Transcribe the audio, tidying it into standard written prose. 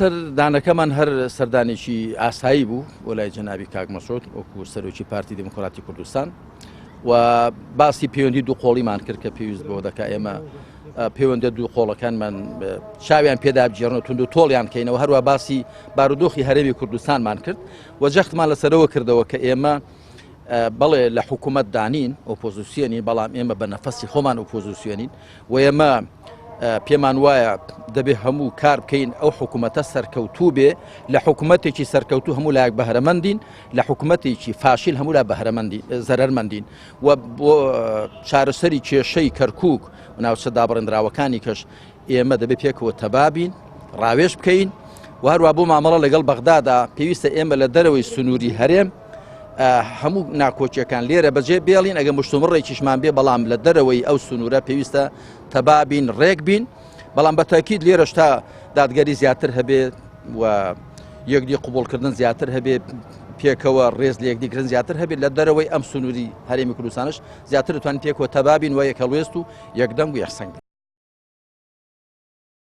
سەردانەکەمان هەر سەردانێکی ئاسایی بوو بۆ لای جەنابی کاک مەسعود وەکو سەرۆکی پارتی دیموکراتی کوردستان و باسی پەیوەندی دوو قۆڵیمان کرد کە پێویست بۆ دەکا ئێمە پەیوەندە دوو قۆڵەکانمان چاویان پێدا بگێڕن و تونند و تۆڵیان کەینەوە هەروە باسی بارودۆخی هەرێمی کوردستانمان کرد و جەختمان لەسەرەوە کردەوە کە ئێمە بەڵێ لە حکوومەت دانین ئۆپۆزیسیۆنین بەڵام ئێمە بە نەفەسی خۆمان ئۆپۆزیسیۆنین و ئێمە پێمان وایە دەبێ هەموو کار بکەین ئەو حکوومەتە سەرکەوتوو بێ لە حکوومەتێکی سەرکەوتوو هەموو لایەک بەهرەمەندین لە حکوومەتێکی فاشیل هەموو لا بەهرەمەندی زەرەرمەندین و بۆ چارەسەری کێشەی کەرکک و ناوچە دابڕێندراوەکانی کەش ئێمە دەبێت پێکەوە تەبابین ڕاوێژ بکەین و هەروە بۆ مامەڵە لەگەڵ بەغدادا پێویستە ئێمە لە دەرەوەی سنووری هەرێم هەموو ناکۆکیەکان لێرە بەجێ بێڵین ئەگە مشتومڕێکیشمان بێ بەڵام لە دەرەوەی ئەو سنوورە پێویستە تەبابین ڕێک بین بەڵام بە تاکیید لێرەش تا دادگەری زیاتر هەبێت و یەکدی قوبولکردن زیاتر هەبێت پێکەوە ڕێز لە یەکدیگرن زیاتر هەبێت لە دەرەوەی ئەم سنووری هەرێمی کوردستانش زیاتر توان پێکەوە تەبابین و یەکەڵوێست و یەکدەنگ و یەکسەنگ.